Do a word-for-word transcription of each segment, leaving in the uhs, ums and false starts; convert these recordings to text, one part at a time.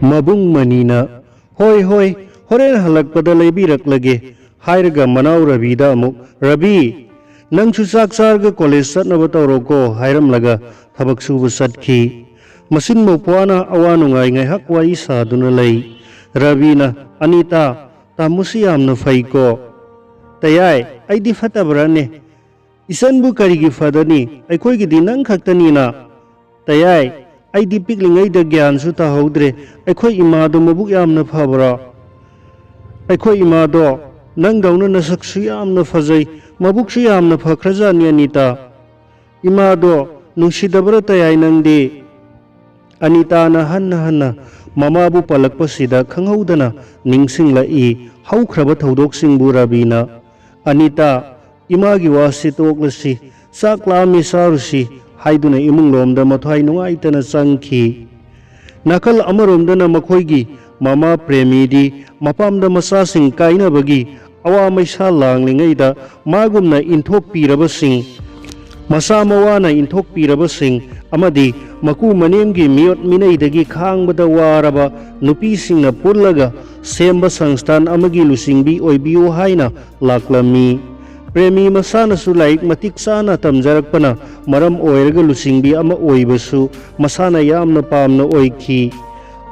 ꯃꯕꯨꯡ ꯃꯅꯤꯅ, "ꯍꯣꯏ, ꯍꯣꯏ, ꯍꯣꯔꯦꯟ ꯍꯜꯂꯛꯄꯗ ꯂꯩꯕꯤꯔꯛꯂꯒꯦ" ꯍꯥꯏꯔꯒ ꯃꯅꯥꯎ ꯔꯕꯤꯗ ꯑꯃꯨꯛ, "ꯔꯕꯤ, ꯅꯪꯁꯨ ꯆꯥꯛ ꯆꯥꯔꯒ ꯀꯣꯂꯦꯖ ꯆꯠꯅꯕ ꯇꯧꯔꯣꯀꯣ" ꯍꯥꯏꯔꯝꯂꯒ ꯊꯕꯛ ꯁꯨꯕ ꯆꯠꯈꯤ꯫ ꯃꯆꯤꯟ ꯃꯧꯄ꯭ꯋꯥꯅ ꯑꯋꯥ ꯅꯨꯡꯉꯥꯏ ꯉꯥꯏꯍꯥꯛ ꯋꯥꯔꯤ ꯁꯥꯗꯨꯅ ꯂꯩ꯫ ꯔꯕꯤꯅ, "ꯑꯅꯤꯇꯥ, ꯇꯥꯃꯣꯁꯤ ꯌꯥꯝꯅ ꯐꯩꯀꯣ"꯫ "ꯇꯌꯥꯏ, ꯑꯩꯗꯤ ꯐꯠꯇꯕ꯭ꯔꯥꯅꯦ?" "ꯏꯆꯟꯕꯨ ꯀꯔꯤꯒꯤ ꯐꯗꯅꯤ? ꯑꯩꯈꯣꯏꯒꯤꯗꯤ ꯅꯪ ꯈꯛꯇꯅꯤꯅ"꯫ "ꯇꯌꯥꯏ, ꯑꯩꯗꯤ ꯄꯤꯛꯂꯤꯉꯩꯗ ꯒ꯭ꯌꯥꯟꯁꯨ ꯇꯥꯍꯧꯗ꯭ꯔꯦ꯫ ꯑꯩꯈꯣꯏ ꯏꯃꯥꯗꯣ ꯃꯕꯨꯛ ꯌꯥꯝꯅ ꯐꯕ꯭ꯔꯥ?" "ꯑꯩꯈꯣꯏ ꯏꯃꯥꯗꯣ ꯅꯪꯗꯧꯅ ꯅꯁꯛꯁꯨ ꯌꯥꯝꯅ ꯐꯖꯩ, ꯃꯕꯨꯛꯁꯨ ꯌꯥꯝꯅ ꯐꯈ꯭ꯔꯖꯥꯠꯅꯤ ꯑꯅꯤꯇꯥ꯫ ꯏꯃꯥꯗꯣ ꯅꯨꯡꯁꯤꯗꯕ꯭ꯔꯥ ꯇꯌꯥꯏ ꯅꯪꯗꯤ?" ꯑꯅꯤꯇꯥꯅ ꯍꯟꯅ ꯍꯟꯅ ꯃꯃꯥꯕꯨ ꯄꯜꯂꯛꯄꯁꯤꯗ ꯈꯪꯍꯧꯗꯅ ꯅꯤꯡꯁꯤꯡꯂꯛꯏ ꯍꯧꯈ꯭ꯔꯕ ꯊꯧꯗꯣꯛꯁꯤꯡꯕꯨ ꯔꯕꯤꯅ꯫ "ꯑꯅꯤꯇꯥ, ꯏꯃꯥꯒꯤ ꯋꯥꯁꯤ ꯇꯣꯛꯂꯁꯤ, ꯆꯥꯛ ꯂꯥꯝꯃꯤ ꯆꯥꯔꯨꯁꯤ" ꯍꯥꯏꯗꯨꯅ ꯏꯃꯨꯡꯂꯣꯝꯗ ꯃꯊ꯭ꯋꯥꯏ ꯅꯨꯡꯉꯥꯏꯇꯅ ꯆꯪꯈꯤ꯫ ꯅꯥꯀꯜ ꯑꯃꯔꯣꯝꯗꯅ ꯃꯈꯣꯏꯒꯤ ꯃꯃꯥ ꯄ꯭ꯔꯦꯃꯤꯗꯤ ꯃꯄꯥꯝꯗ ꯃꯆꯥꯁꯤꯡ ꯀꯥꯏꯅꯕꯒꯤ ꯑꯋꯥ ꯃꯩꯁꯥ ꯂꯥꯡꯂꯤꯉꯩꯗ ꯃꯥꯒꯨꯝꯅ ꯏꯟꯊꯣꯛꯄꯤꯔꯕꯁꯤꯡ, ꯃꯆꯥ ꯃꯋꯥꯅ ꯏꯟꯊꯣꯛꯄꯤꯔꯕꯁꯤꯡ ꯑꯃꯗꯤ ꯃꯀꯨ ꯃꯅꯦꯝꯒꯤ ꯃꯤꯑꯣꯠ ꯃꯤꯅꯩꯗꯒꯤ ꯈꯥꯡꯕꯗ ꯋꯥꯔꯕ ꯅꯨꯄꯤꯁꯤꯡꯅ ꯄꯨꯜꯂꯒ ꯁꯦꯝꯕ ꯁꯪꯁꯊꯥꯟ ꯑꯃꯒꯤ ꯂꯨꯆꯤꯡꯕꯤ ꯑꯣꯏꯕꯤꯌꯨ ꯍꯥꯏꯅ ꯂꯥꯛꯂꯝꯃꯤ꯫ ꯄ꯭ꯔꯦꯃꯤ ꯃꯁꯥꯅꯁꯨ ꯂꯥꯏꯔꯤꯛ ꯃꯇꯤꯛ ꯆꯥꯅ ꯇꯝꯖꯔꯛꯄꯅ ꯃꯔꯝ ꯑꯣꯏꯔꯒ ꯂꯨꯆꯤꯡꯕꯤ ꯑꯃ ꯑꯣꯏꯕꯁꯨ ꯃꯁꯥꯅ ꯌꯥꯝꯅ ꯄꯥꯝꯅ ꯑꯣꯏꯈꯤ꯫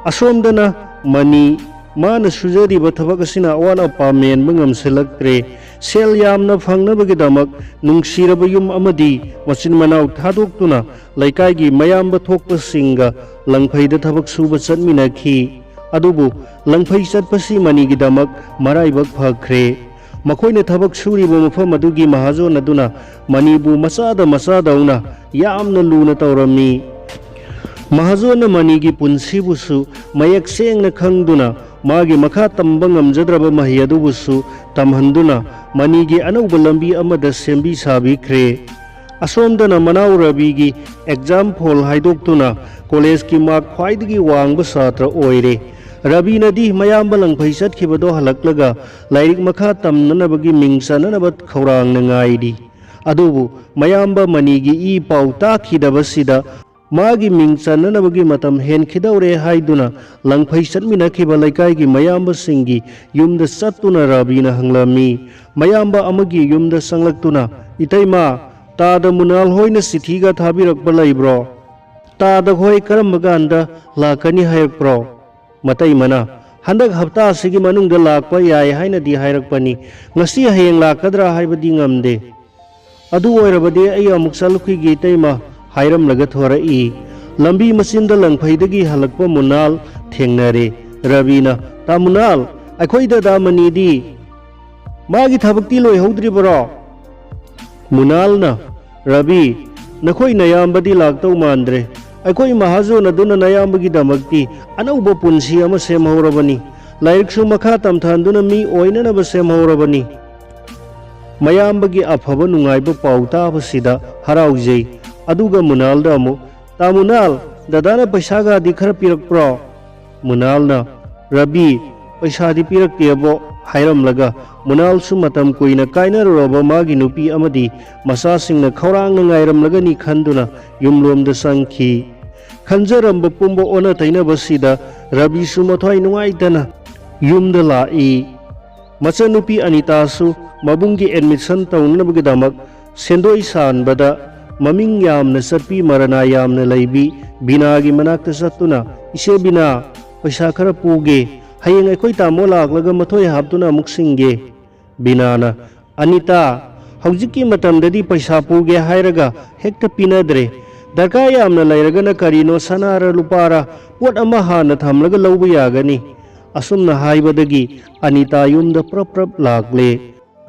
ꯑꯁꯣꯝꯗꯅ ꯃꯅꯤ, ꯃꯥꯅ ꯁꯨꯖꯔꯤꯕ ꯊꯕꯛ ꯑꯁꯤꯅ ꯑꯋꯥꯠ ꯑꯄꯥ ꯃꯦꯟꯕ ꯉꯝꯁꯤꯜꯂꯛꯇ꯭ꯔꯦ꯫ ꯁꯦꯜ ꯌꯥꯝꯅ ꯐꯪꯅꯕꯒꯤꯗꯃꯛ ꯅꯨꯡꯁꯤꯔꯕ ꯌꯨꯝ ꯑꯃꯗꯤ ꯃꯆꯤꯟ ꯃꯅꯥꯎ ꯊꯥꯗꯣꯛꯇꯨꯅ ꯂꯩꯀꯥꯏꯒꯤ ꯃꯌꯥꯝꯕ ꯊꯣꯛꯄꯁꯤꯡꯒ ꯂꯪꯐꯩꯗ ꯊꯕꯛ ꯁꯨꯕ ꯆꯠꯃꯤꯟꯅꯈꯤ꯫ ꯑꯗꯨꯕꯨ ꯂꯪꯐꯩ ꯆꯠꯄꯁꯤ ꯃꯅꯤꯒꯤꯗꯃꯛ ꯃꯔꯥꯏꯕꯛ ꯐꯈ꯭ꯔꯦ꯫ ꯃꯈꯣꯏꯅ ꯊꯕꯛ ꯁꯨꯔꯤꯕ ꯃꯐꯝ ꯑꯗꯨꯒꯤ ꯃꯍꯥꯖꯣꯟ ꯑꯗꯨꯅ ꯃꯅꯤꯕꯨ ꯃꯆꯥꯗ ꯃꯆꯥꯗꯧꯅ ꯌꯥꯝꯅ ꯂꯨꯅ ꯇꯧꯔꯝꯃꯤ꯫ ꯃꯍꯥꯖꯣꯟꯅ ꯃꯅꯤꯒꯤ ꯄꯨꯟꯁꯤꯕꯨꯁꯨ ꯃꯌꯦꯛ ꯁꯦꯡꯅ ꯈꯪꯗꯨꯅ ꯃꯥꯒꯤ ꯃꯈꯥ ꯇꯝꯕ ꯉꯝꯖꯗ꯭ꯔꯕ ꯃꯍꯩ ꯑꯗꯨꯕꯨꯁꯨ ꯇꯝꯍꯟꯗꯨꯅ ꯃꯅꯤꯒꯤ ꯑꯅꯧꯕ ꯂꯝꯕꯤ ꯑꯃꯗ ꯁꯦꯝꯕꯤ ꯁꯥꯕꯤꯈ꯭ꯔꯦ꯫ ꯑꯁꯣꯝꯗꯅ ꯃꯅꯥꯎ ꯔꯕꯤꯒꯤ ꯑꯦꯛꯖꯥꯝ ꯐꯣꯜ ꯍꯥꯏꯗꯣꯛꯇꯨꯅ ꯀꯣꯂꯦꯖꯀꯤ ꯃꯥꯔꯛ ꯈ꯭ꯋꯥꯏꯗꯒꯤ ꯋꯥꯡꯕ ꯁꯥꯇ꯭ꯔ ꯑꯣꯏꯔꯦ꯫ ꯔꯕꯤꯅꯗꯤ ꯃꯌꯥꯝꯕ ꯂꯪꯐꯩ ꯆꯠꯈꯤꯕꯗꯣ ꯍꯜꯂꯛꯂꯒ ꯂꯥꯏꯔꯤꯛ ꯃꯈꯥ ꯇꯝꯅꯅꯕꯒꯤ ꯃꯤꯡ ꯆꯟꯅꯅꯕ ꯈꯧꯔꯥꯡꯅ ꯉꯥꯏꯔꯤ꯫ ꯑꯗꯨꯕꯨ ꯃꯌꯥꯝꯕ ꯃꯅꯤꯒꯤ ꯏ ꯄꯥꯎ ꯇꯥꯈꯤꯗꯕꯁꯤꯗ ꯃꯥꯒꯤ ꯃꯤꯡ ꯆꯟꯅꯅꯕꯒꯤ ꯃꯇꯝ ꯍꯦꯟꯈꯤꯗꯧꯔꯦ ꯍꯥꯏꯗꯨꯅ ꯂꯪꯐꯩ ꯆꯠꯃꯤꯟꯅꯈꯤꯕ ꯂꯩꯀꯥꯏꯒꯤ ꯃꯌꯥꯝꯕꯁꯤꯡꯒꯤ ꯌꯨꯝꯗ ꯆꯠꯇꯨꯅ ꯔꯕꯤꯅ ꯍꯪꯂꯝꯃꯤ꯫ ꯃꯌꯥꯝꯕ ꯑꯃꯒꯤ ꯌꯨꯝꯗ ꯆꯪꯂꯛꯇꯨꯅ, "ꯏꯇꯩꯃ, ꯇꯥꯗ ꯃꯨꯅꯥꯜ ꯍꯣꯏꯅ ꯆꯤꯊꯤꯒ ꯊꯥꯕꯤꯔꯛꯄ ꯂꯩꯕ꯭ꯔꯣ? ꯇꯥꯗ ꯍꯣꯏ ꯀꯔꯝꯕ ꯀꯥꯟꯗ ꯂꯥꯛꯀꯅꯤ ꯍꯥꯏꯔꯛꯄ꯭ꯔꯣ?" ꯃꯇꯩꯃꯅ, "ꯍꯟꯗꯛ ꯍꯞꯇꯥ ꯑꯁꯤꯒꯤ ꯃꯅꯨꯡꯗ ꯂꯥꯛꯄ ꯌꯥꯏ ꯍꯥꯏꯅꯗꯤ ꯍꯥꯏꯔꯛꯄꯅꯤ꯫ ꯉꯁꯤ ꯍꯌꯦꯡ ꯂꯥꯛꯀꯗ꯭ꯔꯥ ꯍꯥꯏꯕꯗꯤ ꯉꯝꯗꯦ꯫ ꯑꯗꯨ ꯑꯣꯏꯔꯕꯗꯤ ꯑꯩ ꯑꯃꯨꯛ ꯆꯠꯂꯨꯈꯤꯒꯦ ꯏꯇꯩꯃ" ꯍꯥꯏꯔꯝꯂꯒ ꯊꯣꯔꯛꯏ꯫ ꯂꯝꯕꯤ ꯃꯆꯤꯟꯗ ꯂꯪꯐꯩꯗꯒꯤ ꯍꯜꯂꯛꯄ ꯃꯨꯅꯥꯜ ꯊꯦꯡꯅꯔꯦ꯫ ꯔꯕꯤꯅ, "ꯇꯥ ꯃꯨꯅꯥꯜ, ꯑꯩꯈꯣꯏ ꯗꯗꯥ ꯃꯅꯤꯗꯤ? ꯃꯥꯒꯤ ꯊꯕꯛꯇꯤ ꯂꯣꯏꯍꯧꯗ꯭ꯔꯤꯕꯔꯣ?" ꯃꯨꯅꯥꯜꯅ, "ꯔꯕꯤ, ꯅꯈꯣꯏ ꯅꯌꯥꯝꯕꯗꯤ ꯂꯥꯛꯇꯧ ꯃꯥꯟꯗ꯭ꯔꯦ꯫ ꯑꯩꯈꯣꯏ ꯃꯍꯥꯖꯣꯟ ꯑꯗꯨꯅ ꯅꯌꯥꯝꯕꯒꯤꯗꯃꯛꯇꯤ ꯑꯅꯧꯕ ꯄꯨꯟꯁꯤ ꯑꯃ ꯁꯦꯝꯍꯧꯔꯕꯅꯤ꯫ ꯂꯥꯏꯔꯤꯛꯁꯨ ꯃꯈꯥ ꯇꯝꯊꯍꯟꯗꯨꯅ ꯃꯤ ꯑꯣꯏꯅꯅꯕ ꯁꯦꯝꯍꯧꯔꯕꯅꯤ꯫" ꯃꯌꯥꯝꯕꯒꯤ ꯑꯐꯕ ꯅꯨꯡꯉꯥꯏꯕ ꯄꯥꯎ ꯇꯥꯕꯁꯤꯗ ꯍꯔꯥꯎꯖꯩ꯫ ꯑꯗꯨꯒ ꯃꯨꯅꯥꯜꯗ ꯑꯃꯨꯛ, "ꯇꯥ ꯃꯨꯅꯥꯜ, ꯗꯗꯥꯅ ꯄꯩꯁꯥꯒꯗꯤ ꯈꯔ ꯄꯤꯔꯛꯄ꯭ꯔꯣ?" ꯃꯨꯅꯥꯜꯅ, "ꯔꯕꯤ, ꯄꯩꯁꯥꯗꯤ ꯄꯤꯔꯛꯇꯦꯕꯣ" ꯍꯥꯏꯔꯝꯂꯒ, ꯃꯨꯅꯥꯜꯁꯨ ꯃꯇꯝ ꯀꯨꯏꯅ ꯀꯥꯏꯅꯔꯨꯔꯕ ꯃꯥꯒꯤ ꯅꯨꯄꯤ ꯑꯃꯗꯤ ꯃꯆꯥꯁꯤꯡꯅ ꯈꯧꯔꯥꯡꯅ ꯉꯥꯏꯔꯝꯂꯒꯅꯤ ꯈꯟꯗꯨꯅ ꯌꯨꯝꯂꯣꯝꯗ ꯆꯪꯈꯤ꯫ ꯈꯟꯖꯔꯝꯕ ꯄꯨꯝꯕ ꯑꯣꯟꯅ ꯇꯩꯅꯕꯁꯤꯗ ꯔꯕꯤꯁꯨ ꯃꯊ꯭ꯋꯥꯏ ꯅꯨꯡꯉꯥꯏꯇꯅ ꯌꯨꯝꯗ ꯂꯥꯛꯏ꯫ ꯃꯆꯟꯅꯨꯄꯤ ꯑꯅꯤꯇꯥꯁꯨ ꯃꯕꯨꯡꯒꯤ ꯑꯦꯗꯃꯤꯁꯟ ꯇꯧꯅꯅꯕꯒꯤꯗꯃꯛ ꯁꯦꯟꯗꯣꯏ ꯁꯥꯟꯕꯗ ꯃꯃꯤꯡ ꯌꯥꯝꯅ ꯆꯠꯄꯤ, ꯃꯔꯅꯥ ꯌꯥꯝꯅ ꯂꯩꯕꯤ ꯕꯤꯅꯥꯒꯤ ꯃꯅꯥꯛꯇ ꯆꯠꯇꯨꯅ, "ꯏꯆꯦ ꯕꯤꯅꯥ, ꯄꯩꯁꯥ ꯈꯔ ꯄꯨꯒꯦ꯫ ꯍꯌꯦꯡ ꯑꯩꯈꯣꯏ ꯇꯥꯃꯣ ꯂꯥꯛꯂꯒ ꯃꯊꯣꯏ ꯍꯥꯞꯇꯨꯅ ꯑꯃꯨꯛ ꯁꯤꯡꯒꯦ꯫" ꯕꯤꯅꯥꯅ, "ꯑꯅꯤꯇꯥ, ꯍꯧꯖꯤꯛꯀꯤ ꯃꯇꯝꯗꯗꯤ ꯄꯩꯁꯥ ꯄꯨꯒꯦ ꯍꯥꯏꯔꯒ ꯍꯦꯛꯇ ꯄꯤꯅꯗ꯭ꯔꯦ꯫ ꯗꯔꯀꯥꯔ ꯌꯥꯝꯅ ꯂꯩꯔꯒꯅ ꯀꯔꯤꯅꯣ, ꯁꯅꯥꯔ ꯂꯨꯄꯥꯔ, ꯄꯣꯠ ꯑꯃ ꯍꯥꯟꯅ ꯊꯝꯂꯒ ꯂꯧꯕ ꯌꯥꯒꯅꯤ꯫" ꯑꯁꯨꯝꯅ ꯍꯥꯏꯕꯗꯒꯤ ꯑꯅꯤꯇꯥ ꯌꯨꯝꯗ ꯄ꯭ꯔꯞ ꯄ꯭ꯔꯞ ꯂꯥꯛꯂꯦ꯫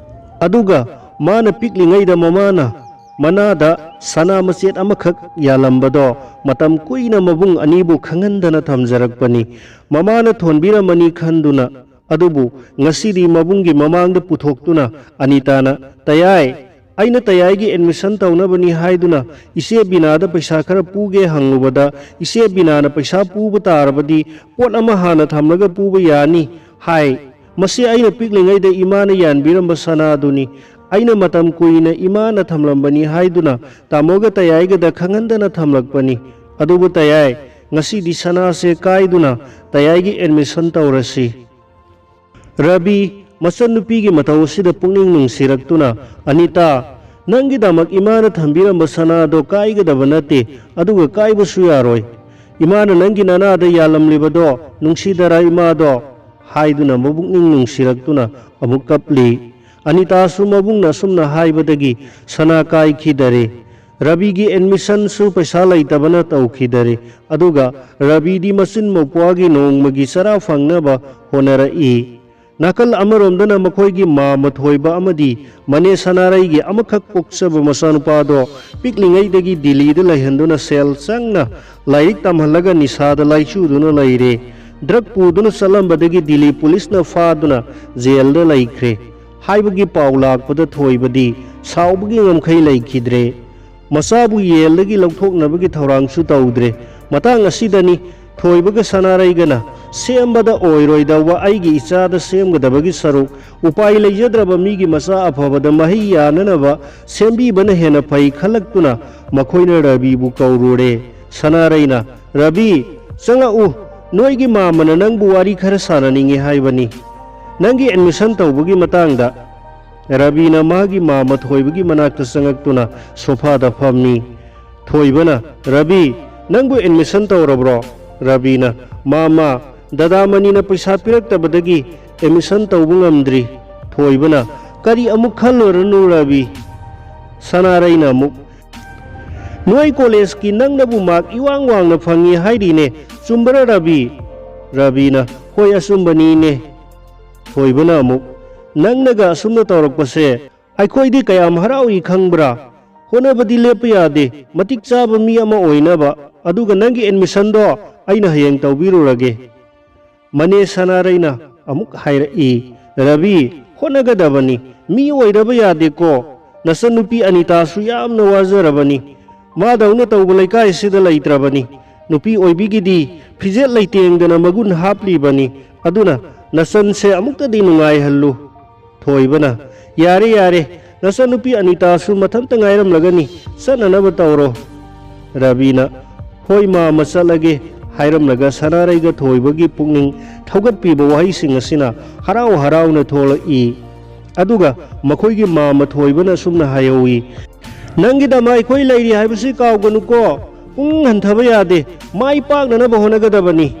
ꯑꯗꯨꯒ ꯃꯥꯅ ꯄꯤꯛꯂꯤꯉꯩꯗ ꯃꯃꯥꯅ ꯃꯅꯥꯗ ꯁꯅꯥ ꯃꯆꯦꯠ ꯑꯃꯈꯛ ꯌꯥꯜꯂꯝꯕꯗꯣ ꯃꯇꯝ ꯀꯨꯏꯅ ꯃꯕꯨꯡ ꯑꯅꯤꯕꯨ ꯈꯪꯍꯟꯗꯅ ꯊꯝꯖꯔꯛꯄꯅꯤ꯫ ꯃꯃꯥꯅ ꯊꯣꯟꯕꯤꯔꯝꯃꯅꯤ ꯈꯟꯗꯨꯅ꯫ ꯑꯗꯨꯕꯨ ꯉꯁꯤꯗꯤ ꯃꯕꯨꯡꯒꯤ ꯃꯃꯥꯡꯗ ꯄꯨꯊꯣꯛꯇꯨꯅ ꯑꯅꯤꯇꯥꯅ, "ꯇꯌꯥꯏ, ꯑꯩꯅ ꯇꯌꯥꯏꯒꯤ ꯑꯦꯗꯃꯤꯁꯟ ꯇꯧꯅꯕꯅꯤ ꯍꯥꯏꯗꯨꯅ ꯏꯆꯦ ꯕꯤꯅꯥꯗ ꯄꯩꯁꯥ ꯈꯔ ꯄꯨꯒꯦ ꯍꯪꯂꯨꯕꯗ, ꯏꯆꯦ ꯕꯤꯅꯥꯅ ꯄꯩꯁꯥ ꯄꯨꯕ ꯇꯥꯔꯕꯗꯤ ꯄꯣꯠ ꯑꯃ ꯍꯥꯟꯅ ꯊꯝꯂꯒ ꯄꯨꯕ ꯌꯥꯅꯤ ꯍꯥꯏ꯫ ꯃꯁꯤ ꯑꯩꯅ ꯄꯤꯛꯂꯤꯉꯩꯗ ꯏꯃꯥꯅ ꯌꯥꯟꯕꯤꯔꯝꯕ ꯁꯅꯥꯗꯨꯅꯤ꯫ ꯑꯩꯅ ꯃꯇꯝ ꯀꯨꯏꯅ ꯏꯃꯥꯅ ꯊꯝꯂꯝꯕꯅꯤ ꯍꯥꯏꯗꯨꯅ ꯇꯥꯃꯣꯒ ꯇꯌꯥꯏꯒꯗ ꯈꯪꯍꯟꯗꯅ ꯊꯝꯂꯛꯄꯅꯤ꯫ ꯑꯗꯨꯕꯨ ꯇꯌꯥꯏ, ꯉꯁꯤꯗꯤ ꯁꯅꯥꯁꯦ ꯀꯥꯏꯗꯨꯅ ꯇꯌꯥꯏꯒꯤ ꯑꯦꯗꯃꯤꯁꯟ ꯇꯧꯔꯁꯤ꯫ ꯔꯕꯤ, ꯃꯆꯟꯅꯨꯄꯤꯒꯤ ꯃꯇꯧ ꯑꯁꯤꯗ ꯄꯨꯛꯅꯤꯡ ꯅꯨꯡꯁꯤꯔꯛꯇꯨꯅ, "ꯑꯅꯤꯇꯥ, ꯅꯪꯒꯤꯗꯃꯛ ꯏꯃꯥꯅ ꯊꯝꯕꯤꯔꯝꯕ ꯁꯅꯥꯗꯣ ꯀꯥꯏꯒꯗꯕ ꯅꯠꯇꯦ, ꯑꯗꯨꯒ ꯀꯥꯏꯕꯁꯨ ꯌꯥꯔꯣꯏ꯫ ꯏꯃꯥꯅ ꯅꯪꯒꯤ ꯅꯅꯥꯗ ꯌꯥꯜꯂꯝꯂꯤꯕꯗꯣ ꯅꯨꯡꯁꯤꯗꯔꯥ ꯏꯃꯥꯗꯣ?" ꯍꯥꯏꯗꯨꯅ ꯃꯄꯨꯛꯅꯤꯡ ꯅꯨꯡꯁꯤꯔꯛꯇꯨꯅ ꯑꯃꯨꯛ ꯀꯞꯂꯤ꯫ ꯑꯅꯤꯇꯥꯁꯨ ꯃꯕꯨꯡꯅ ꯑꯁꯨꯝꯅ ꯍꯥꯏꯕꯗꯒꯤ ꯁꯅꯥ ꯀꯥꯏꯈꯤꯗꯔꯦ꯫ ꯔꯕꯤꯒꯤ ꯑꯦꯗꯃꯤꯁꯟꯁꯨ ꯄꯩꯁꯥ ꯂꯩꯇꯕꯅ ꯇꯧꯈꯤꯗꯔꯦ꯫ ꯑꯗꯨꯒ ꯔꯕꯤꯗꯤ ꯃꯆꯤꯟ ꯃꯧꯄ꯭ꯋꯥꯒꯤ ꯅꯣꯡꯃꯒꯤ ꯆꯔꯥ ꯐꯪꯅꯕ ꯍꯣꯠꯅꯔꯛꯏ꯫ ꯅꯥꯀꯜ ꯑꯃꯔꯣꯝꯗꯅ ꯃꯈꯣꯏꯒꯤ ꯃꯥꯃ ꯊꯣꯏꯕ ꯑꯃꯗꯤ ꯃꯅꯦ ꯁꯅꯥꯔꯩꯒꯤ ꯑꯃꯈꯛ ꯄꯣꯛꯆꯕ ꯃꯆꯥꯅꯨꯄꯥꯗꯣ ꯄꯤꯛꯂꯤꯉꯩꯗꯒꯤ ꯗꯤꯜꯂꯤꯗ ꯂꯩꯍꯟꯗꯨꯅ ꯁꯦꯜ ꯆꯪꯅ ꯂꯥꯏꯔꯤꯛ ꯇꯝꯍꯜꯂꯒ ꯅꯤꯁꯥꯗ ꯂꯥꯏꯆꯨꯗꯨꯅ ꯂꯩꯔꯦ꯫ ꯗ꯭ꯔꯒ ꯄꯨꯗꯨꯅ ꯆꯠꯂꯝꯕꯗꯒꯤ ꯗꯤꯜꯂꯤ ꯄꯨꯂꯤꯁꯅ ꯐꯥꯗꯨꯅ ꯖꯦꯜꯗ ꯂꯩꯈ꯭ꯔꯦ ꯍꯥꯏꯕꯒꯤ ꯄꯥꯎ ꯂꯥꯛꯄꯗ ꯊꯣꯏꯕꯗꯤ ꯁꯥꯎꯕꯒꯤ ꯉꯝꯈꯩ ꯂꯩꯈꯤꯗ꯭ꯔꯦ꯫ ꯃꯆꯥꯕꯨ ꯌꯦꯜꯗꯒꯤ ꯂꯧꯊꯣꯛꯅꯕꯒꯤ ꯊꯧꯔꯥꯡꯁꯨ ꯇꯧꯗ꯭ꯔꯦ꯫ ꯃꯇꯥꯡ ꯑꯁꯤꯗꯅꯤ ꯊꯣꯏꯕꯒ ꯁꯅꯥꯔꯩꯒꯅ ꯁꯦꯝꯕꯗ ꯑꯣꯏꯔꯣꯏꯗꯧꯕ ꯑꯩꯒꯤ ꯏꯆꯥꯗ ꯁꯦꯝꯒꯗꯕꯒꯤ ꯁꯔꯨꯛ ꯎꯄꯥꯏ ꯂꯩꯖꯗ꯭ꯔꯕ ꯃꯤꯒꯤ ꯃꯆꯥ ꯑꯐꯕꯗ ꯃꯍꯩ ꯌꯥꯅꯅꯕ ꯁꯦꯝꯕꯤꯕꯅ ꯍꯦꯟꯅ ꯐꯩ ꯈꯜꯂꯛꯇꯨꯅ ꯃꯈꯣꯏꯅ ꯔꯕꯤꯕꯨ ꯀꯧꯔꯨꯔꯦ꯫ ꯁꯅꯥꯔꯩꯅ, "ꯔꯕꯤ, ꯆꯪꯂꯛꯎ, ꯅꯣꯏꯒꯤ ꯃꯥꯃꯅ ꯅꯪꯕꯨ ꯋꯥꯔꯤ ꯈꯔ ꯁꯥꯟꯅꯅꯤꯡꯉꯤ ꯍꯥꯏꯕꯅꯤ, ꯅꯪꯒꯤ ꯑꯦꯗꯃꯤꯁꯟ ꯇꯧꯕꯒꯤ ꯃꯇꯥꯡꯗ꯫" ꯔꯕꯤꯅ ꯃꯥꯒꯤ ꯃꯥꯃ ꯊꯣꯏꯕꯒꯤ ꯃꯅꯥꯛꯇ ꯆꯪꯂꯛꯇꯨꯅ ꯁꯣꯐꯥꯗ ꯐꯝꯃꯤ꯫ ꯊꯣꯏꯕꯅ, "ꯔꯕꯤ, ꯅꯪꯕꯨ ꯑꯦꯗꯃꯤꯁꯟ ꯇꯧꯔꯕ꯭ꯔꯣ?" ꯔꯕꯤꯅ, "ꯃꯥꯃ, ꯗꯗꯥ ꯃꯅꯤꯅ ꯄꯩꯁꯥ ꯄꯤꯔꯛꯇꯕꯗꯒꯤ ꯑꯦꯗꯃꯤꯁꯟ ꯇꯧꯕ ꯉꯝꯗ꯭ꯔꯤ꯫" ꯊꯣꯏꯕꯅ, "ꯀꯔꯤ ꯑꯃꯨꯛ ꯈꯜꯂꯨꯔꯅꯨ ꯔꯕꯤ꯫" ꯁꯅꯥꯔꯩꯅ ꯑꯃꯨꯛ, "ꯅꯣꯏ ꯀꯣꯂꯦꯖꯀꯤ ꯅꯪꯅꯕꯨ ꯃꯥꯔꯛ ꯏꯋꯥꯡ ꯋꯥꯡꯅ ꯐꯪꯉꯤ ꯍꯥꯏꯔꯤꯅꯦ, ꯆꯨꯝꯕꯔꯥ ꯔꯕꯤ?" ꯔꯕꯤꯅ, "ꯍꯣꯏ, ꯑꯆꯨꯝꯕꯅꯤꯅꯦ꯫" ꯊꯣꯏꯕꯅ ꯑꯃꯨꯛ, "ꯅꯪꯅꯒ ꯑꯁꯨꯝꯅ ꯇꯧꯔꯛꯄꯁꯦ ꯑꯩꯈꯣꯏꯗꯤ ꯀꯌꯥꯝ ꯍꯔꯥꯎꯏ ꯈꯪꯕ꯭ꯔꯥ? ꯍꯣꯠꯅꯕꯗꯤ ꯂꯦꯞꯄ ꯌꯥꯗꯦ, ꯃꯇꯤꯛ ꯆꯥꯕ ꯃꯤ ꯑꯃ ꯑꯣꯏꯅꯕ꯫ ꯑꯗꯨꯒ ꯅꯪꯒꯤ ꯑꯦꯗꯃꯤꯁꯟꯗꯣ ꯑꯩꯅ ꯍꯌꯦꯡ ꯇꯧꯕꯤꯔꯨꯔꯒꯦ꯫" ꯃꯅꯦ ꯁꯅꯥꯔꯩꯅ ꯑꯃꯨꯛ ꯍꯥꯏꯔꯛꯏ, "ꯔꯕꯤ, ꯍꯣꯠꯅꯒꯗꯕꯅꯤ, ꯃꯤ ꯑꯣꯏꯗꯕ ꯌꯥꯗꯦꯀꯣ꯫ ꯅꯆꯟꯅꯨꯄꯤ ꯑꯅꯤꯇꯥꯁꯨ ꯌꯥꯝꯅ ꯋꯥꯖꯔꯕꯅꯤ꯫ ꯃꯥꯗꯧꯅ ꯇꯧꯕ ꯂꯩꯀꯥꯏꯁꯤꯗ ꯂꯩꯇ꯭ꯔꯕꯅꯤ꯫ ꯅꯨꯄꯤ ꯑꯣꯏꯕꯤꯒꯤꯗꯤ ꯐꯤꯖꯦꯠ ꯂꯩꯇꯦꯡꯗꯅ ꯃꯒꯨꯟ ꯍꯥꯞꯂꯤꯕꯅꯤ꯫ ꯑꯗꯨꯅ ꯅꯆꯟꯁꯦ ꯑꯃꯨꯛꯇꯗꯤ ꯅꯨꯡꯉꯥꯏꯍꯜꯂꯨ꯫" ꯊꯣꯏꯕꯅ, "ꯌꯥꯔꯦ, ꯌꯥꯔꯦ, ꯅꯆꯟꯅꯨꯄꯤ ꯑꯅꯤꯇꯥꯁꯨ ꯃꯊꯟꯇ ꯉꯥꯏꯔꯝꯂꯒꯅꯤ, ꯆꯠꯅꯅꯕ ꯇꯧꯔꯣ"꯫ ꯔꯕꯤꯅ, "ꯍꯣꯏ ꯃꯥꯃ, ꯆꯠꯂꯒꯦ" ꯍꯥꯏꯔꯝꯂꯒ ꯁꯅꯥꯔꯩꯒ ꯊꯣꯏꯕꯒꯤ ꯄꯨꯛꯅꯤꯡ ꯊꯧꯒꯠꯄꯤꯕ ꯋꯥꯍꯩꯁꯤꯡ ꯑꯁꯤꯅ ꯍꯔꯥꯎ ꯍꯔꯥꯎꯅ ꯊꯣꯛꯂꯛꯏ꯫ ꯑꯗꯨꯒ ꯃꯈꯣꯏꯒꯤ ꯃꯥꯃ ꯊꯣꯏꯕꯅ ꯑꯁꯨꯝꯅ ꯍꯥꯏꯍꯧꯏ, "ꯅꯪꯒꯤꯗꯃꯛ ꯑꯩꯈꯣꯏ ꯂꯩꯔꯤ ꯍꯥꯏꯕꯁꯤ ꯀꯥꯎꯒꯅꯨꯀꯣ꯫ ꯄꯨꯛꯅꯤꯡ ꯍꯟꯊꯕ ꯌꯥꯗꯦ꯫ ꯃꯥꯏ ꯄꯥꯛꯅꯅꯕ ꯍꯣꯠꯅꯒꯗꯕꯅꯤ"꯫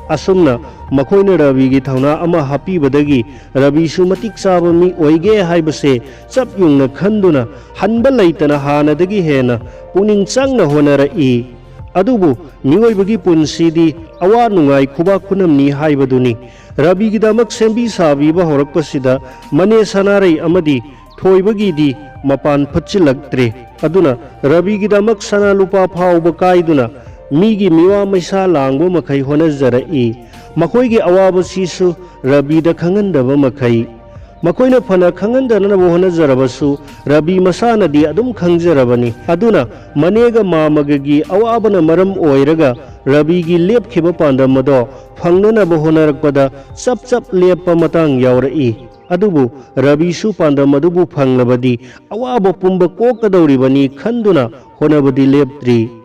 ꯑꯁꯨꯝꯅ ꯃꯈꯣꯏꯅ ꯔꯕꯤꯒꯤ ꯊꯧꯅꯥ ꯑꯃ ꯍꯥꯞꯄꯤꯕꯗꯒꯤ ꯔꯕꯤꯁꯨ ꯃꯇꯤꯛ ꯆꯥꯕ ꯃꯤ ꯑꯣꯏꯒꯦ ꯍꯥꯏꯕꯁꯦ ꯆꯞ ꯌꯨꯡꯅ ꯈꯟꯗꯨꯅ ꯍꯟꯕ ꯂꯩꯇꯅ ꯍꯥꯟꯅꯗꯒꯤ ꯍꯦꯟꯅ ꯄꯨꯛꯅꯤꯡ ꯆꯪꯅ ꯍꯣꯠꯅꯔꯛꯏ꯫ ꯑꯗꯨꯕꯨ ꯃꯤꯑꯣꯏꯕꯒꯤ ꯄꯨꯟꯁꯤꯗꯤ ꯑꯋꯥ ꯅꯨꯡꯉꯥꯏ ꯈꯨꯕꯥꯛ ꯈꯨꯅꯝꯅꯤ ꯍꯥꯏꯕꯗꯨꯅꯤ꯫ ꯔꯕꯤꯒꯤꯗꯃꯛ ꯁꯦꯝꯕꯤ ꯁꯥꯕꯤꯕ ꯍꯧꯔꯛꯄꯁꯤꯗ ꯃꯅꯦ ꯁꯅꯥꯔꯩ ꯑꯃꯗꯤ ꯊꯣꯏꯕꯒꯤꯗꯤ ꯃꯄꯥꯟ ꯐꯠꯆꯤꯜꯂꯛꯇ꯭ꯔꯦ꯫ ꯑꯗꯨꯅ ꯔꯕꯤꯒꯤꯗꯃꯛ ꯁꯅꯥ ꯂꯨꯄꯥ ꯐꯥꯎꯕ ꯀꯥꯏꯗꯨꯅ ꯃꯤꯒꯤ ꯃꯤꯋꯥ ꯃꯩꯁꯥ ꯂꯥꯡꯕ ꯃꯈꯩ ꯍꯣꯠꯅꯖꯔꯛꯏ꯫ ꯃꯈꯣꯏꯒꯤ ꯑꯋꯥꯕꯁꯤꯁꯨ ꯔꯕꯤꯗ ꯈꯪꯍꯟꯗꯕ ꯃꯈꯩ꯫ ꯃꯈꯣꯏꯅ ꯐꯅ ꯈꯪꯍꯟꯗꯅꯕ ꯍꯣꯠꯅꯖꯔꯕꯁꯨ ꯔꯕꯤ ꯃꯁꯥꯅꯗꯤ ꯑꯗꯨꯝ ꯈꯪꯖꯔꯕꯅꯤ꯫ ꯑꯗꯨꯅ ꯃꯅꯦꯒ ꯃꯥꯃꯒꯒꯤ ꯑꯋꯥꯕꯅ ꯃꯔꯝ ꯑꯣꯏꯔꯒ ꯔꯕꯤꯒꯤ ꯂꯦꯞꯈꯤꯕ ꯄꯥꯟꯗꯝ ꯑꯗꯣ ꯐꯪꯅꯅꯕ ꯍꯣꯠꯅꯔꯛꯄꯗ ꯆꯞ ꯆꯞ ꯂꯦꯞꯄ ꯃꯇꯥꯡ ꯌꯥꯎꯔꯛꯏ꯫ ꯑꯗꯨꯕꯨ ꯔꯕꯤꯁꯨ ꯄꯥꯟꯗꯝ ꯑꯗꯨꯕꯨ ꯐꯪꯂꯕꯗꯤ ꯑꯋꯥꯕ ꯄꯨꯝꯕ ꯀꯣꯛꯀꯗꯧꯔꯤꯕꯅꯤ ꯈꯟꯗꯨꯅ ꯍꯣꯠꯅꯕꯗꯤ ꯂꯦꯞꯇ꯭ꯔꯤ꯫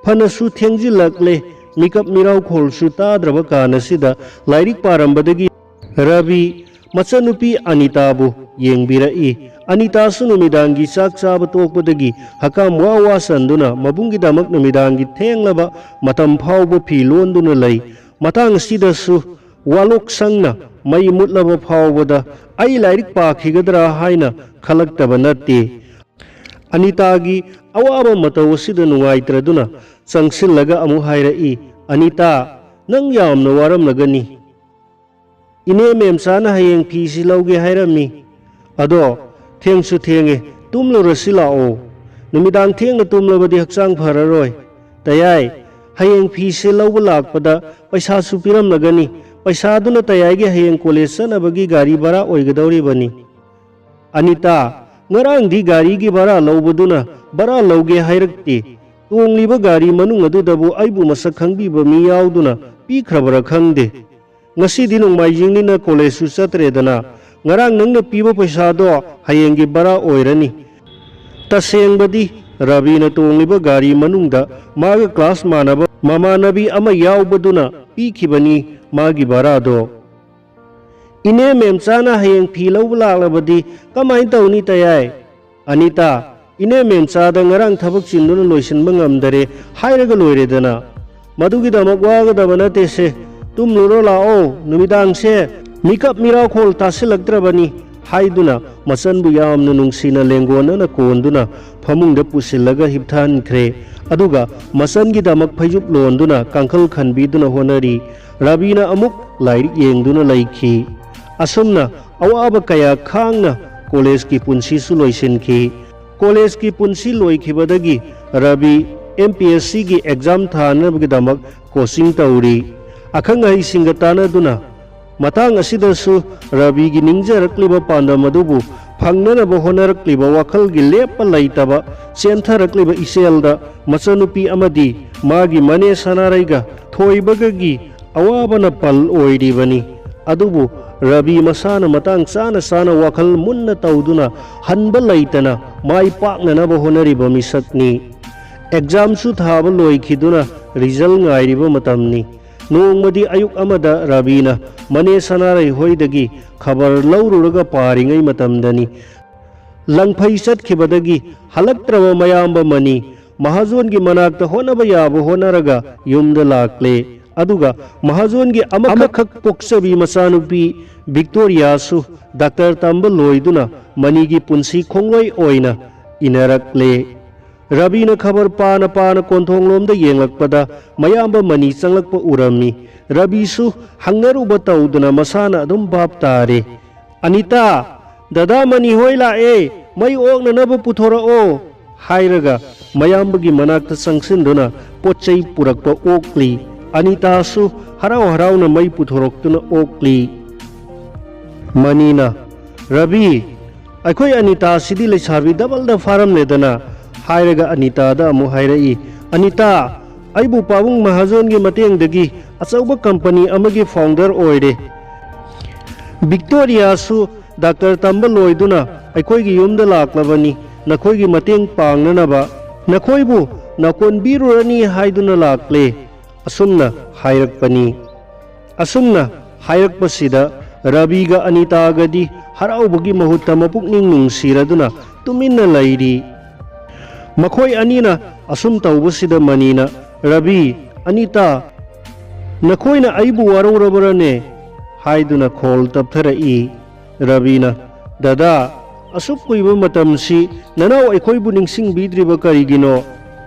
ꯐꯅꯁꯨ ꯊꯦꯡꯖꯤꯜꯂꯛꯂꯦ, ꯃꯤꯀꯞ ꯃꯤꯔꯥꯎꯈꯣꯜꯁꯨ ꯇꯥꯗ꯭ꯔꯕ ꯀꯥꯟ ꯑꯁꯤꯗ ꯂꯥꯏꯔꯤꯛ ꯄꯥꯔꯝꯕꯗꯒꯤ ꯔꯕꯤ ꯃꯆꯟꯅꯨꯄꯤ ꯑꯅꯤꯇꯥꯕꯨ ꯌꯦꯡꯕꯤꯔꯛꯏ꯫ ꯑꯅꯤꯇꯥꯁꯨ ꯅꯨꯃꯤꯗꯥꯡꯒꯤ ꯆꯥꯛ ꯆꯥꯕ ꯇꯣꯛꯄꯗꯒꯤ ꯍꯀꯥꯝ ꯋꯥ ꯋꯥ ꯆꯟꯗꯨꯅ ꯃꯕꯨꯡꯒꯤꯗꯃꯛ ꯅꯨꯃꯤꯗꯥꯡꯒꯤ ꯊꯦꯡꯂꯕ ꯃꯇꯝ ꯐꯥꯎꯕ ꯐꯤ ꯂꯣꯟꯗꯨꯅ ꯂꯩ꯫ ꯃꯇꯥꯡ ꯑꯁꯤꯗꯁꯨ ꯋꯥꯂꯣꯛ ꯁꯪꯅ ꯃꯩ ꯃꯨꯠꯂꯕ ꯐꯥꯎꯕꯗ ꯑꯩ ꯂꯥꯏꯔꯤꯛ ꯄꯥꯈꯤꯒꯗ꯭ꯔꯥ ꯍꯥꯏꯅ ꯈꯜꯂꯛꯇꯕ ꯅꯠꯇꯦ꯫ ꯑꯅꯤꯇꯥꯒꯤ ꯑꯋꯥꯕ ꯃꯇꯧ ꯑꯁꯤꯗ ꯅꯨꯡꯉꯥꯏꯇ꯭ꯔꯗꯨꯅ ꯆꯪꯁꯤꯜꯂꯒ ꯑꯃꯨꯛ ꯍꯥꯏꯔꯛꯏ, "ꯑꯅꯤꯇꯥ, ꯅꯪ ꯌꯥꯝꯅ ꯋꯥꯔꯝꯂꯒꯅꯤ꯫ ꯏꯅꯦ ꯃꯦꯝꯆꯥꯅ ꯍꯌꯦꯡ ꯐꯤꯁꯤ ꯂꯧꯒꯦ ꯍꯥꯏꯔꯝꯃꯤ꯫ ꯑꯗꯣ ꯊꯦꯡꯁꯨ ꯊꯦꯡꯉꯦ, ꯇꯨꯝꯂꯨꯔꯁꯤ ꯂꯥꯛꯑꯣ꯫ ꯅꯨꯃꯤꯗꯥꯡ ꯊꯦꯡꯅ ꯇꯨꯝꯂꯕꯗꯤ ꯍꯛꯆꯥꯡ ꯐꯔꯔꯣꯏ꯫ ꯇꯌꯥꯏ, ꯍꯌꯦꯡ ꯐꯤꯁꯦ ꯂꯧꯕ ꯂꯥꯛꯄꯗ ꯄꯩꯁꯥꯁꯨ ꯄꯤꯔꯝꯂꯒꯅꯤ꯫ ꯄꯩꯁꯥꯗꯨꯅ ꯇꯌꯥꯏꯒꯤ ꯍꯌꯦꯡ ꯀꯣꯂꯦꯖ ꯆꯠꯅꯕꯒꯤ ꯒꯥꯔꯤ ꯚꯔꯥ ꯑꯣꯏꯒꯗꯧꯔꯤꯕꯅꯤ"꯫ "ꯑꯅꯤꯇꯥ, ꯉꯔꯥꯡꯗꯤ ꯒꯥꯔꯤꯒꯤ ꯚꯔꯥ ꯂꯧꯕꯗꯨꯅ ꯚꯔꯥ ꯂꯧꯒꯦ ꯍꯥꯏꯔꯛꯇꯦ꯫ ꯇꯣꯡꯂꯤꯕ ꯒꯥꯔꯤ ꯃꯅꯨꯡ ꯑꯗꯨꯗꯕꯨ ꯑꯩꯕꯨ ꯃꯁꯛ ꯈꯪꯕꯤꯕ ꯃꯤ ꯌꯥꯎꯗꯨꯅ ꯄꯤꯈ꯭ꯔꯕꯔꯥ ꯈꯪꯗꯦ꯫ ꯉꯁꯤꯗꯤ ꯅꯣꯡꯃꯥꯏꯖꯤꯡꯅꯤꯅ ꯀꯣꯂꯦꯖꯁꯨ ꯆꯠꯇ꯭ꯔꯦꯗꯅ, ꯉꯔꯥꯡ ꯅꯪꯅ ꯄꯤꯕ ꯄꯩꯁꯥꯗꯣ ꯍꯌꯦꯡꯒꯤ ꯚꯔꯥ ꯑꯣꯏꯔꯅꯤ꯫ ꯇꯁꯦꯡꯕꯗꯤ ꯔꯕꯤꯅ ꯇꯣꯡꯂꯤꯕ ꯒꯥꯔꯤ ꯃꯅꯨꯡꯗ ꯃꯥꯒ ꯀ꯭ꯂꯥꯁ ꯃꯥꯟꯅꯕ ꯃꯃꯥꯟꯅꯕꯤ ꯑꯃ ꯌꯥꯎꯕꯗꯨꯅ ꯄꯤꯈꯤꯕꯅꯤ ꯃꯥꯒꯤ ꯚꯔꯥꯗꯣ꯫ "ꯏꯅꯦ ꯃꯦꯝꯆꯥꯅ ꯍꯌꯦꯡ ꯐꯤ ꯂꯧꯕ ꯂꯥꯛꯂꯕꯗꯤ ꯀꯃꯥꯏꯅ ꯇꯧꯅꯤ ꯇꯌꯥꯏ?" "ꯑꯅꯤꯇꯥ, ꯏꯅꯦ ꯃꯦꯝꯆꯥꯗ ꯉꯔꯥꯡ ꯊꯕꯛ ꯆꯤꯟꯗꯨꯅ ꯂꯣꯏꯁꯤꯟꯕ ꯉꯝꯗꯔꯦ ꯍꯥꯏꯔꯒ ꯂꯣꯏꯔꯦꯗꯅ꯫ ꯃꯗꯨꯒꯤꯗꯃꯛ ꯋꯥꯒꯗꯕ ꯅꯠꯇꯦꯁꯦ꯫ ꯇꯨꯝꯂꯨꯔꯣ ꯂꯥꯛꯑꯣ, ꯅꯨꯃꯤꯗꯥꯡꯁꯦ ꯃꯤꯀꯞ ꯃꯤꯔꯥꯎꯈꯣꯜ ꯇꯥꯁꯤꯜꯂꯛꯇ꯭ꯔꯕꯅꯤ" ꯍꯥꯏꯗꯨꯅ ꯃꯆꯟꯕꯨ ꯌꯥꯝꯅ ꯅꯨꯡꯁꯤꯅ ꯂꯦꯡꯒꯣꯟꯅꯅ ꯀꯣꯟꯗꯨꯅ ꯐꯃꯨꯡꯗ ꯄꯨꯁꯤꯜꯂꯒ ꯍꯤꯞꯊꯍꯟꯈ꯭ꯔꯦ꯫ ꯑꯗꯨꯒ ꯃꯆꯟꯒꯤꯗꯃꯛ ꯐꯩꯖꯨꯞ ꯂꯣꯟꯗꯨꯅ ꯀꯥꯡꯈꯜ ꯈꯟꯕꯤꯗꯨꯅ ꯍꯣꯠꯅꯔꯤ꯫ ꯔꯕꯤꯅ ꯑꯃꯨꯛ ꯂꯥꯏꯔꯤꯛ ꯌꯦꯡꯗꯨꯅ ꯂꯩꯈꯤ꯫ ꯑꯁꯨꯝꯅ ꯑꯋꯥꯕ ꯀꯌꯥ ꯈꯥꯡꯅ ꯀꯣꯂꯦꯖꯀꯤ ꯄꯨꯟꯁꯤꯁꯨ ꯂꯣꯏꯁꯤꯟꯈꯤ꯫ ꯀꯣꯂꯦꯖꯀꯤ ꯄꯨꯟꯁꯤ ꯂꯣꯏꯈꯤꯕꯗꯒꯤ ꯔꯕꯤ ꯑꯦꯝ ꯄꯤ ꯑꯦꯁ ꯁꯤꯒꯤ ꯑꯦꯛꯖꯥꯝ ꯊꯥꯅꯕꯒꯤꯗꯃꯛ ꯀꯣꯆꯤꯡ ꯇꯧꯔꯤ꯫ ꯑꯈꯪ ꯑꯍꯩꯁꯤꯡꯒ ꯇꯥꯟꯅꯗꯨꯅ ꯃꯇꯥꯡ ꯑꯁꯤꯗꯁꯨ ꯔꯕꯤꯒꯤ ꯅꯤꯡꯖꯔꯛꯂꯤꯕ ꯄꯥꯟꯗꯝ ꯑꯗꯨꯕꯨ ꯐꯪꯅꯅꯕ ꯍꯣꯠꯅꯔꯛꯂꯤꯕ ꯋꯥꯈꯜꯒꯤ ꯂꯦꯞꯄ ꯂꯩꯇꯕ ꯆꯦꯟꯊꯔꯛꯂꯤꯕ ꯏꯆꯦꯜꯗ ꯃꯆꯟꯅꯨꯄꯤ ꯑꯃꯗꯤ ꯃꯥꯒꯤ ꯃꯅꯦ ꯁꯅꯥꯔꯩꯒ ꯊꯣꯏꯕꯒꯒꯤ ꯑꯋꯥꯕꯅ ꯄꯜ ꯑꯣꯏꯔꯤꯕꯅꯤ꯫ ꯑꯗꯨꯕꯨ ꯔꯕꯤ ꯃꯁꯥꯅ ꯃꯇꯥꯡ ꯆꯥꯅ ꯆꯥꯅ ꯋꯥꯈꯜ ꯃꯨꯟꯅ ꯇꯧꯗꯨꯅ ꯍꯟꯕ ꯂꯩꯇꯅ ꯃꯥꯏ ꯄꯥꯛꯅꯅꯕ ꯍꯣꯠꯅꯔꯤꯕ ꯃꯤꯁꯛꯅꯤ꯫ ꯑꯦꯛꯖꯥꯝꯁꯨ ꯊꯥꯕ ꯂꯣꯏꯈꯤꯗꯨꯅ ꯔꯤꯖꯜ ꯉꯥꯏꯔꯤꯕ ꯃꯇꯝꯅꯤ꯫ ꯅꯣꯡꯃꯗꯤ ꯑꯌꯨꯛ ꯑꯃꯗ ꯔꯕꯤꯅ ꯃꯅꯦ ꯁꯅꯥꯔꯩ ꯍꯣꯏꯗꯒꯤ ꯈꯕꯔ ꯂꯧꯔꯨꯔꯒ ꯄꯥꯔꯤꯉꯩ ꯃꯇꯝꯗꯅꯤ ꯂꯪꯐꯩ ꯆꯠꯈꯤꯕꯗꯒꯤ ꯍꯜꯂꯛꯇ꯭ꯔꯕ ꯃꯌꯥꯝꯕ ꯃꯅꯤ ꯃꯍꯥꯖꯣꯟꯒꯤ ꯃꯅꯥꯛꯇ ꯍꯣꯠꯅꯕ ꯌꯥꯕ ꯍꯣꯠꯅꯔꯒ ꯌꯨꯝꯗ ꯂꯥꯛꯂꯦ꯫ ꯑꯗꯨꯒ ꯃꯍꯥꯖꯣꯟꯒꯤ ꯑꯃꯈꯛ ꯄꯣꯛꯆꯕꯤ ꯃꯆꯥꯅꯨꯄꯤ ꯚꯤꯛꯇꯣꯔꯤꯌꯥꯁꯨ ꯗꯥꯛꯇꯔ ꯇꯝꯕ ꯂꯣꯏꯗꯨꯅ ꯃꯅꯤꯒꯤ ꯄꯨꯟꯁꯤ ꯈꯣꯡꯂꯣꯏ ꯑꯣꯏꯅ ꯏꯅꯔꯛꯂꯦ꯫ ꯔꯕꯤꯅ ꯈꯕꯔ ꯄꯥꯅ ꯄꯥꯅ ꯀꯣꯟꯊꯣꯡꯂꯣꯝꯗ ꯌꯦꯡꯂꯛꯄꯗ ꯃꯌꯥꯝꯕ ꯃꯅꯤ ꯆꯪꯂꯛꯄ ꯎꯔꯝꯃꯤ꯫ ꯔꯕꯤꯁꯨ ꯍꯪꯅꯔꯨꯕ ꯇꯧꯗꯅ ꯃꯁꯥꯅ ꯑꯗꯨꯝ ꯚꯥꯞ ꯇꯥꯔꯦ꯫ "ꯑꯅꯤꯇꯥ, ꯗꯗꯥ ꯃꯅꯤ ꯍꯣꯏ ꯂꯥꯛꯑꯦ, ꯃꯩ ꯑꯣꯛꯅꯅꯕ ꯄꯨꯊꯣꯔꯛꯑꯣ" ꯍꯥꯏꯔꯒ ꯃꯌꯥꯝꯕꯒꯤ ꯃꯅꯥꯛꯇ ꯆꯪꯁꯤꯟꯗꯨꯅ ꯄꯣꯠ ꯆꯩ ꯄꯨꯔꯛꯄ ꯑꯣꯛꯂꯤ꯫ ꯑꯅꯤꯇꯥꯁꯨ ꯍꯔꯥꯎ ꯍꯔꯥꯎꯅ ꯃꯩ ꯄꯨꯊꯣꯔꯛꯇꯨꯅ ꯑꯣꯛꯂꯤ꯫ ꯃꯅꯤꯅ, "ꯔꯕꯤ, ꯑꯩꯈꯣꯏ ꯑꯅꯤꯇꯥꯁꯤꯗꯤ ꯂꯩꯁꯥꯕꯤ ꯗꯕꯜꯗ ꯐꯥꯔꯝꯂꯦꯗꯅ" ꯍꯥꯏꯔꯒ ꯑꯅꯤꯇꯥꯗ ꯑꯃꯨꯛ ꯍꯥꯏꯔꯛꯏ, "ꯑꯅꯤꯇꯥ, ꯑꯩꯕꯨ ꯄꯥꯕꯨꯡ ꯃꯍꯥꯖꯣꯟꯒꯤ ꯃꯇꯦꯡꯗꯒꯤ ꯑꯆꯧꯕ ꯀꯝꯄꯅꯤ ꯑꯃꯒꯤ ꯐꯥꯎꯟꯗꯔ ꯑꯣꯏꯔꯦ꯫ ꯚꯤꯛꯇꯣꯔꯤꯌꯥꯁꯨ ꯗꯥꯛꯇꯔ ꯇꯝꯕ ꯂꯣꯏꯗꯨꯅ ꯑꯩꯈꯣꯏꯒꯤ ꯌꯨꯝꯗ ꯂꯥꯛꯂꯕꯅꯤ, ꯅꯈꯣꯏꯒꯤ ꯃꯇꯦꯡ ꯄꯥꯡꯅꯅꯕ꯫ ꯅꯈꯣꯏꯕꯨ ꯅꯀꯣꯟꯕꯤꯔꯨꯔꯅꯤ ꯍꯥꯏꯗꯨꯅ ꯂꯥꯛꯂꯦ꯫ ꯑꯁꯨꯝꯅ ꯍꯥꯏꯔꯛꯄꯅꯤ꯫ ꯑꯁꯨꯝꯅ ꯍꯥꯏꯔꯛꯄꯁꯤꯗ ꯔꯕꯤꯒ ꯑꯅꯤꯇꯥꯒꯗꯤ ꯍꯔꯥꯎꯕꯒꯤ ꯃꯍꯨꯠꯇ ꯃꯄꯨꯛꯅꯤꯡ ꯅꯨꯡꯁꯤꯔꯗꯨꯅ ꯇꯨꯃꯤꯟꯅ ꯂꯩꯔꯤ꯫ ꯃꯈꯣꯏ ꯑꯅꯤꯅ ꯑꯁꯨꯝ ꯇꯧꯕꯁꯤꯗ ꯃꯅꯤꯅ, "ꯔꯕꯤ, ꯑꯅꯤꯇꯥ, ꯅꯈꯣꯏꯅ ꯑꯩꯕꯨ ꯋꯥꯔꯧꯔꯕꯔꯅꯦ?" ꯍꯥꯏꯗꯨꯅ ꯈꯣꯜ ꯇꯞꯊꯔꯛꯏ꯫ ꯔꯕꯤꯅ, "ꯗꯗꯥ, ꯑꯁꯨꯛ ꯀꯨꯏꯕ ꯃꯇꯝꯁꯤ ꯅꯅꯥꯎ ꯑꯩꯈꯣꯏꯕꯨ ꯅꯤꯡꯁꯤꯡꯕꯤꯗ꯭ꯔꯤꯕ ꯀꯔꯤꯒꯤꯅꯣ?"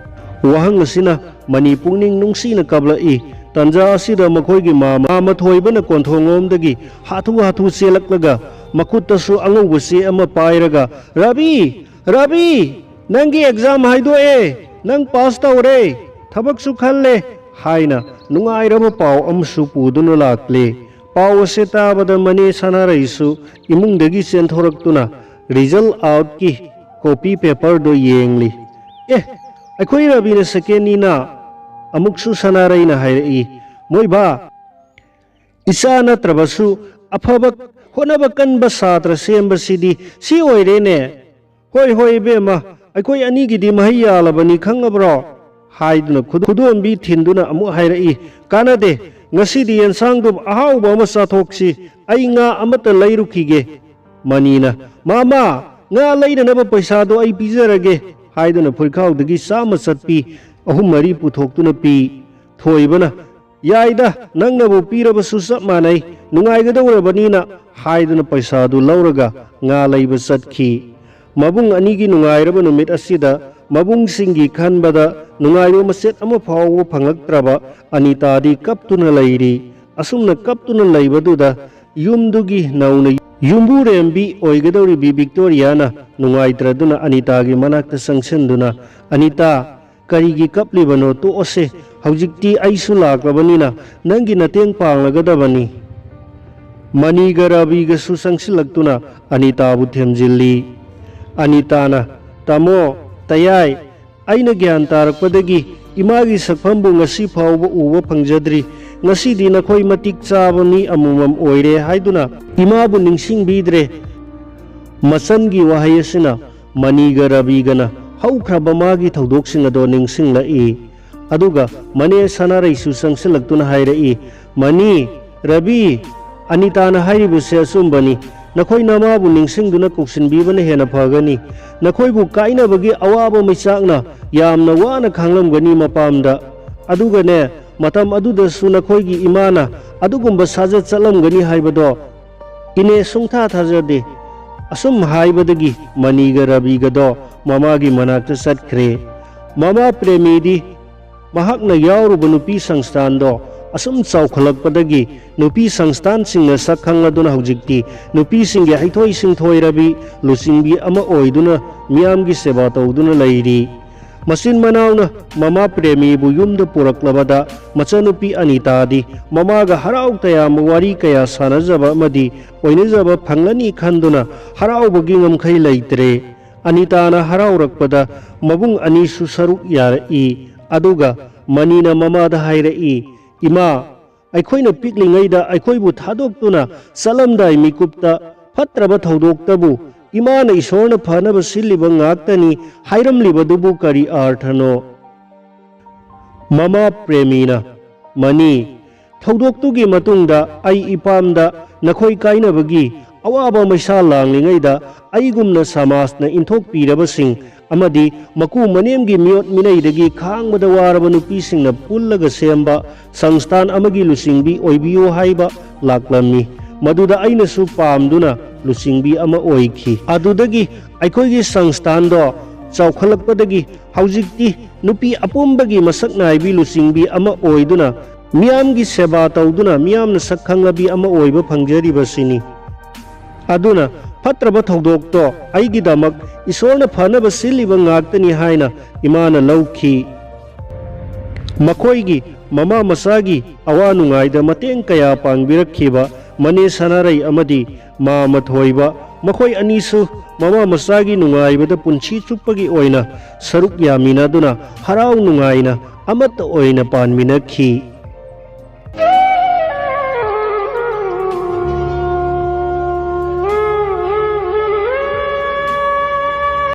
ꯋꯥꯍꯪ ꯑꯁꯤꯅ ꯃꯅꯤ ꯄꯨꯛꯅꯤꯡ ꯅꯨꯡꯁꯤꯅ ꯀꯞꯂꯛꯏ꯫ ꯇꯟꯖꯥ ꯑꯁꯤꯗ ꯃꯈꯣꯏꯒꯤ ꯃꯥꯃ, ꯃꯥꯃ ꯊꯣꯏꯕꯅ ꯀꯣꯟꯊꯣꯡꯂꯣꯝꯗꯒꯤ ꯍꯥꯊꯨ ꯍꯥꯊꯨ ꯆꯦꯜꯂꯛꯂꯒ ꯃꯈꯨꯠꯇꯁꯨ ꯑꯉꯧꯕ ꯆꯦ ꯑꯃ ꯄꯥꯏꯔꯒ, "ꯔꯕꯤ! ꯔꯕꯤ! ꯅꯪꯒꯤ ꯑꯦꯛꯖꯥꯝ ꯍꯥꯏꯗꯣꯛꯑꯦ! ꯅꯪ ꯄꯥꯁ ꯇꯧꯔꯦ! ꯊꯕꯛꯁꯨ ꯈꯜꯂꯦ!" ꯍꯥꯏꯅ ꯅꯨꯡꯉꯥꯏꯔꯕ ꯄꯥꯎ ꯑꯃꯁꯨ ꯄꯨꯗꯨꯅ ꯂꯥꯛꯂꯦ꯫ ꯄꯥꯎ ꯑꯁꯤ ꯇꯥꯕꯗ ꯃꯅꯦ ꯁꯅꯥꯔꯩꯁꯨ ꯏꯃꯨꯡꯗꯒꯤ ꯆꯦꯟꯊꯣꯔꯛꯇꯨꯅ ꯔꯤꯖꯜ ꯑꯥꯎꯠꯀꯤ ꯀꯣꯄꯤ ꯄꯦꯄꯔꯗꯨ ꯌꯦꯡꯂꯤ꯫ "ꯑꯦ, ꯑꯩꯈꯣꯏ ꯔꯕꯤꯅ ꯁꯦꯀꯦꯟꯅꯤꯅ!" ꯑꯃꯨꯛꯁꯨ ꯁꯅꯥꯔꯩꯅ ꯍꯥꯏꯔꯛꯏ꯫ "ꯃꯣꯏꯕꯥ, ꯏꯆꯥ ꯅꯠꯇ꯭ꯔꯕꯁꯨ ꯑꯐꯕ ꯍꯣꯠꯅꯕ ꯀꯟꯕ ꯁꯥꯇ꯭ꯔ ꯁꯦꯝꯕꯁꯤꯗꯤ ꯁꯤ ꯑꯣꯏꯔꯦꯅꯦ!" "ꯍꯣꯏ, ꯍꯣꯏ, ꯏꯕꯦꯝꯃ, ꯑꯩꯈꯣꯏ ꯑꯅꯤꯒꯤꯗꯤ ꯃꯍꯩ ꯌꯥꯜꯂꯕꯅꯤ, ꯈꯪꯉꯕ꯭ꯔꯣ?" ꯍꯥꯏꯗꯨꯅ ꯈꯨꯗꯣ-, ꯈꯨꯗꯣꯝꯕꯤ ꯊꯤꯟꯗꯨꯅ ꯑꯃꯨꯛ ꯍꯥꯏꯔꯛꯏ꯫ "ꯀꯥꯟꯅꯗꯦ, ꯉꯁꯤꯗꯤ ꯌꯦꯟꯁꯥꯡꯗꯨ ꯑꯍꯥꯎꯕ ꯑꯃ ꯆꯥꯊꯣꯛꯁꯤ, ꯑꯩ ꯉꯥ ꯑꯃꯠꯇ ꯂꯩꯔꯨꯈꯤꯒꯦ꯫" ꯃꯅꯤꯅ, "ꯃꯥꯃꯥ, ꯉꯥ ꯂꯩꯅꯅꯕ ꯄꯩꯁꯥꯗꯣ ꯑꯩ ꯄꯤꯖꯔꯒꯦ" ꯍꯥꯏꯗꯨꯅ ꯐꯨꯔꯤꯈꯥꯎꯗꯒꯤ ꯆꯥꯝꯃ ꯆꯠꯄꯤ ꯑꯍꯨꯝ ꯃꯔꯤ ꯄꯨꯊꯣꯛꯇꯨꯅ ꯄꯤ꯫ ꯊꯣꯏꯕꯅ, "ꯌꯥꯏꯗ, ꯅꯪꯅꯕꯨ ꯄꯤꯔꯕꯁꯨ ꯆꯞ ꯃꯥꯟꯅꯩ, ꯅꯨꯡꯉꯥꯏꯒꯗꯧꯔꯕꯅꯤꯅ" ꯍꯥꯏꯗꯨꯅ ꯄꯩꯁꯥꯗꯨ ꯂꯧꯔꯒ ꯉꯥ ꯂꯩꯕ ꯆꯠꯈꯤ꯫ ꯃꯕꯨꯡ ꯑꯅꯤꯒꯤ ꯅꯨꯡꯉꯥꯏꯔꯕ ꯅꯨꯃꯤꯠ ꯑꯁꯤꯗ ꯃꯕꯨꯡꯁꯤꯡꯒꯤ ꯈꯟꯕꯗ ꯅꯨꯡꯉꯥꯏꯕ ꯃꯆꯦꯠ ꯑꯃ ꯐꯥꯎꯕ ꯐꯪꯂꯛꯇ꯭ꯔꯕ ꯑꯅꯤꯇꯥꯗꯤ ꯀꯞꯇꯨꯅ ꯂꯩꯔꯤ꯫ ꯑꯁꯨꯝꯅ ꯀꯞꯇꯨꯅ ꯂꯩꯕꯗꯨꯗ ꯌꯨꯝꯗꯨꯒꯤ ꯅꯧꯅ ꯌꯨꯝꯕꯨꯔꯦꯝꯕꯤ ꯑꯣꯏꯒꯗꯧꯔꯤꯕꯤ ꯚꯤꯛꯇꯣꯔꯤꯌꯥꯅ ꯅꯨꯡꯉꯥꯏꯇ꯭ꯔꯗꯨꯅ ꯑꯅꯤꯇꯥꯒꯤ ꯃꯅꯥꯛꯇ ꯆꯪꯁꯤꯟꯗꯨꯅ, "ꯑꯅꯤꯇꯥ, ꯀꯔꯤꯒꯤ ꯀꯞꯂꯤꯕꯅꯣ? ꯇꯣꯛꯑꯁꯦ꯫ ꯍꯧꯖꯤꯛꯇꯤ ꯑꯩꯁꯨ ꯂꯥꯛꯂꯕꯅꯤꯅ ꯅꯪꯒꯤ ꯅꯇꯦꯡ ꯄꯥꯡꯂꯒꯗꯕꯅꯤ꯫" ꯃꯅꯤꯒ ꯔꯕꯤꯒꯁꯨ ꯆꯪꯁꯤꯜꯂꯛꯇꯨꯅ ꯑꯅꯤꯇꯥꯕꯨ ꯊꯦꯝꯖꯤꯜꯂꯤ꯫ ꯑꯅꯤꯇꯥꯅ, "ꯇꯥꯃꯣ, ꯇꯌꯥꯏ, ꯑꯩꯅ ꯒ꯭ꯌꯥꯟ ꯇꯥꯔꯛꯄꯗꯒꯤ ꯏꯃꯥꯒꯤ ꯁꯛꯐꯝꯕꯨ ꯉꯁꯤ ꯐꯥꯎꯕ ꯎꯕ ꯐꯪꯖꯗ꯭ꯔꯤ꯫ ꯉꯁꯤꯗꯤ ꯅꯈꯣꯏ ꯃꯇꯤꯛ ꯆꯥꯕ ꯃꯤ ꯑꯃꯃꯝ ꯑꯣꯏꯔꯦ" ꯍꯥꯏꯗꯨꯅ ꯏꯃꯥꯕꯨ ꯅꯤꯡꯁꯤꯡꯕꯤꯗ꯭ꯔꯦ꯫ ꯃꯆꯟꯒꯤ ꯋꯥꯍꯩ ꯑꯁꯤꯅ ꯃꯅꯤꯒ ꯔꯕꯤꯒꯅ ꯍꯧꯈ꯭ꯔꯕ ꯃꯥꯒꯤ ꯊꯧꯗꯣꯛꯁꯤꯡ ꯑꯗꯣ ꯅꯤꯡꯁꯤꯡꯂꯛꯏ꯫ ꯑꯗꯨꯒ ꯃꯅꯦ ꯁꯅꯥꯔꯩꯁꯨ ꯆꯪꯁꯤꯜꯂꯛꯇꯨꯅ ꯍꯥꯏꯔꯛꯏ, "ꯃꯅꯤ, ꯔꯕꯤ, ꯑꯅꯤꯇꯥꯅ ꯍꯥꯏꯔꯤꯕꯁꯦ ꯑꯆꯨꯝꯕꯅꯤ꯫ ꯅꯈꯣꯏ ꯅꯃꯥꯕꯨ ꯅꯤꯡꯁꯤꯡꯗꯨꯅ ꯀꯧꯁꯤꯟꯕꯤꯕꯅ ꯍꯦꯟꯅ ꯐꯒꯅꯤ꯫ ꯅꯈꯣꯏꯕꯨ ꯀꯥꯏꯅꯕꯒꯤ ꯑꯋꯥꯕ ꯃꯩꯆꯥꯛꯅ ꯌꯥꯝꯅ ꯋꯥꯅ ꯈꯥꯡꯂꯝꯒꯅꯤ ꯃꯄꯥꯝꯗ꯫ ꯑꯗꯨꯒꯅꯦ, ꯃꯇꯝ ꯑꯗꯨꯗꯁꯨ ꯅꯈꯣꯏꯒꯤ ꯏꯃꯥꯅ ꯑꯗꯨꯒꯨꯝꯕ ꯁꯥꯖꯠ ꯆꯠꯂꯝꯒꯅꯤ ꯍꯥꯏꯕꯗꯣ ꯏꯅꯦ ꯁꯨꯡꯊꯥ ꯊꯥꯖꯗꯦ꯫" ꯑꯁꯨꯝ ꯍꯥꯏꯕꯗꯒꯤ ꯃꯅꯤꯒ ꯔꯕꯤꯒꯗꯣ ꯃꯃꯥꯒꯤ ꯃꯅꯥꯛꯇ ꯆꯠꯈ꯭ꯔꯦ꯫ ꯃꯃꯥ ꯄ꯭ꯔꯦꯃꯤꯗꯤ ꯃꯍꯥꯛꯅ ꯌꯥꯎꯔꯨꯕ ꯅꯨꯄꯤ ꯁꯪꯁꯊꯥꯟꯗꯣ ꯑꯁꯨꯝ ꯆꯥꯎꯈꯠꯂꯛꯄꯗꯒꯤ ꯅꯨꯄꯤ ꯁꯪꯁꯊꯥꯟꯁꯤꯡꯅ ꯁꯛ ꯈꯪꯂꯗꯨꯅ ꯍꯧꯖꯤꯛꯇꯤ ꯅꯨꯄꯤꯁꯤꯡꯒꯤ ꯍꯩꯊꯣꯏ ꯁꯤꯡꯊꯣꯏꯔꯕꯤ ꯂꯨꯆꯤꯡꯕꯤ ꯑꯃ ꯑꯣꯏꯗꯨꯅ ꯃꯤꯌꯥꯝꯒꯤ ꯁꯦꯕꯥ ꯇꯧꯗꯨꯅ ꯂꯩꯔꯤ꯫ ꯃꯆꯤꯟ ꯃꯅꯥꯎꯅ ꯃꯃꯥ ꯄ꯭ꯔꯦꯃꯤꯕꯨ ꯌꯨꯝꯗ ꯄꯨꯔꯛꯂꯕꯗ ꯃꯆꯟꯅꯨꯄꯤ ꯑꯅꯤꯇꯥꯗꯤ ꯃꯃꯥꯒ ꯍꯔꯥꯎ ꯇꯌꯥꯝꯕ ꯋꯥꯔꯤ ꯀꯌꯥ ꯁꯥꯟꯅꯖꯕ ꯑꯃꯗꯤ ꯑꯣꯏꯅꯖꯕ ꯐꯪꯂꯅꯤ ꯈꯟꯗꯨꯅ ꯍꯔꯥꯎꯕꯒꯤ ꯉꯝꯈꯩ ꯂꯩꯇ꯭ꯔꯦ꯫ ꯑꯅꯤꯇꯥꯅ ꯍꯔꯥꯎꯔꯛꯄꯗ ꯃꯕꯨꯡ ꯑꯅꯤꯁꯨ ꯁꯔꯨꯛ ꯌꯥꯔꯛꯏ꯫ ꯑꯗꯨꯒ ꯃꯅꯤꯅ ꯃꯃꯥꯗ ꯍꯥꯏꯔꯛꯏ, "ꯏꯃꯥ, ꯑꯩꯈꯣꯏꯅ ꯄꯤꯛꯂꯤꯉꯩꯗ ꯑꯩꯈꯣꯏꯕꯨ ꯊꯥꯗꯣꯛꯇꯨꯅ ꯆꯠꯂꯝꯗꯥꯏ ꯃꯤꯀꯨꯞꯇ ꯐꯠꯇ꯭ꯔꯕ ꯊꯧꯗꯣꯛꯇꯕꯨ ꯏꯃꯥꯅ ꯏꯁꯣꯔꯅ ꯐꯅꯕ ꯁꯤꯜꯂꯤꯕ ꯉꯥꯛꯇꯅꯤ ꯍꯥꯏꯔꯝꯂꯤꯕꯗꯨꯕꯨ ꯀꯔꯤ ꯑꯥꯔꯊꯅꯣ?" ꯃꯃꯥ ꯄ꯭ꯔꯦꯃꯤꯅ, "ꯃꯅꯤ, ꯊꯧꯗꯣꯛꯇꯨꯒꯤ ꯃꯇꯨꯡꯗ ꯑꯩ ꯏꯄꯥꯝꯗ ꯅꯈꯣꯏ ꯀꯥꯏꯅꯕꯒꯤ ꯑꯋꯥꯕ ꯃꯩꯁꯥ ꯂꯥꯡꯂꯤꯉꯩꯗ ꯑꯩꯒꯨꯝꯅ ꯁꯃꯥꯖꯅ ꯏꯟꯊꯣꯛꯄꯤꯔꯕꯁꯤꯡ ꯑꯃꯗꯤ ꯃꯀꯨ ꯃꯅꯦꯝꯒꯤ ꯃꯤꯑꯣꯠ ꯃꯤꯅꯩꯗꯒꯤ ꯈꯥꯡꯕꯗ ꯋꯥꯔꯕ ꯅꯨꯄꯤꯁꯤꯡꯅ ꯄꯨꯜꯂꯒ ꯁꯦꯝꯕ ꯁꯪꯁꯊꯥꯟ ꯑꯃꯒꯤ ꯂꯨꯆꯤꯡꯕꯤ ꯑꯣꯏꯕꯤꯌꯨ ꯍꯥꯏꯕ ꯂꯥꯛꯂꯝꯃꯤ꯫ ꯃꯗꯨꯗ ꯑꯩꯅꯁꯨ ꯄꯥꯝꯗꯨꯅ ꯂꯨꯆꯤꯡꯕꯤ ꯑꯃ ꯑꯣꯏꯈꯤ꯫ ꯑꯗꯨꯗꯒꯤ ꯑꯩꯈꯣꯏꯒꯤ ꯁꯪꯁꯊꯥꯟꯗꯣ ꯆꯥꯎꯈꯠꯂꯛꯄꯗꯒꯤ ꯍꯧꯖꯤꯛꯇꯤ ꯅꯨꯄꯤ ꯑꯄꯨꯝꯕꯒꯤ ꯃꯁꯛ ꯅꯥꯏꯕꯤ ꯂꯨꯆꯤꯡꯕꯤ ꯑꯃ ꯑꯣꯏꯗꯨꯅ ꯃꯤꯌꯥꯝꯒꯤ ꯁꯦꯕꯥ ꯇꯧꯗꯨꯅ ꯃꯤꯌꯥꯝꯅ ꯁꯛ ꯈꯪꯂꯕꯤ ꯑꯃ ꯑꯣꯏꯕ ꯐꯪꯖꯔꯤꯕꯁꯤꯅꯤ꯫ ꯑꯗꯨꯅ ꯐꯠꯇ꯭ꯔꯕ ꯊꯧꯗꯣꯛꯇꯣ ꯑꯩꯒꯤꯗꯃꯛ ꯏꯁꯣꯔꯅ ꯐꯅꯕ ꯁꯤꯜꯂꯤꯕ ꯉꯥꯛꯇꯅꯤ" ꯍꯥꯏꯅ ꯏꯃꯥꯅ ꯂꯧꯈꯤ꯫ ꯃꯈꯣꯏꯒꯤ ꯃꯃꯥ ꯃꯆꯥꯒꯤ ꯑꯋꯥ ꯅꯨꯡꯉꯥꯏꯗ ꯃꯇꯦꯡ ꯀꯌꯥ ꯄꯥꯡꯕꯤꯔꯛꯈꯤꯕ ꯃꯅꯦ ꯁꯅꯥꯔꯩ ꯑꯃꯗꯤ ꯃꯥ ꯃꯊꯣꯏꯕ, ꯃꯈꯣꯏ ꯑꯅꯤꯁꯨ ꯃꯃꯥ ꯃꯆꯥꯒꯤ ꯅꯨꯡꯉꯥꯏꯕꯗ ꯄꯨꯟꯁꯤ ꯆꯨꯞꯄꯒꯤ ꯑꯣꯏꯅ ꯁꯔꯨꯛ ꯌꯥꯃꯤꯟꯅꯗꯨꯅ ꯍꯔꯥꯎ ꯅꯨꯡꯉꯥꯏꯅ ꯑꯃꯠꯇ ꯑꯣꯏꯅ ꯄꯥꯟꯃꯤꯟꯅꯈꯤ꯫